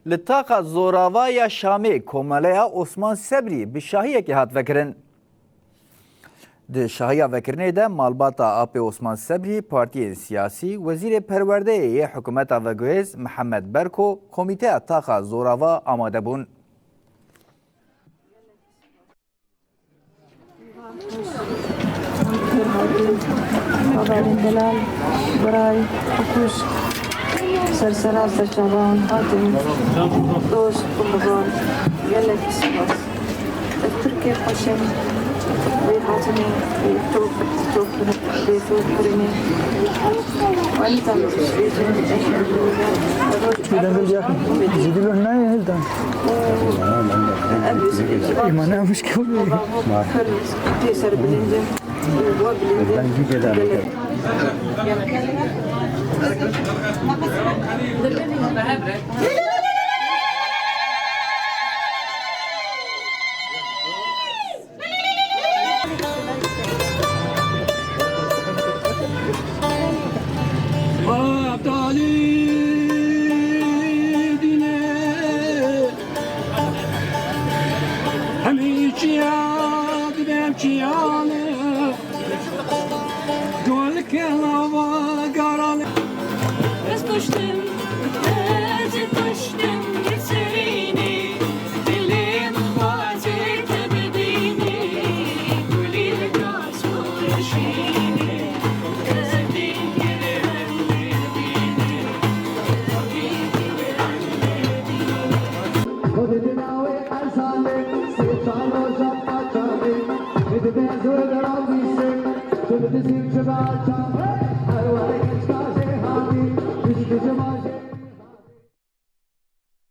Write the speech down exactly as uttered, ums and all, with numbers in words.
Li taxa zorava ya Şamê komeleya Osman Sebrî bi şahiyekê hat vekirin. Di şahiya vekirinê de malbata Apê Osman Sebrî, partiyên siyasî, wezîrê perwerdeyê yê hikûmeta veguhêz Mihemed Berko, komîteya taxa zorava amade bûn. Hevalên delal, biray, xwekuş, sersera serçavan hatin, dost û mivan, gelekî spas. Ez Tirkê xweş im, vê hatinê, vê top, top, vê top kirinê. Wî dengê ya, zîdî lo nayê hildan. Îmana muşkil. Hemî çiya dibem çiyane, gol kelava garane. Ez kuştim, ez kuştim, serînî, dilê min xwazê te bibînî, gulî kas û reşînî. Xwedê di navê erzanê, sê çar roja paçavê, mi dibe zor deran dîsê, tu bi dizî çiva çavê.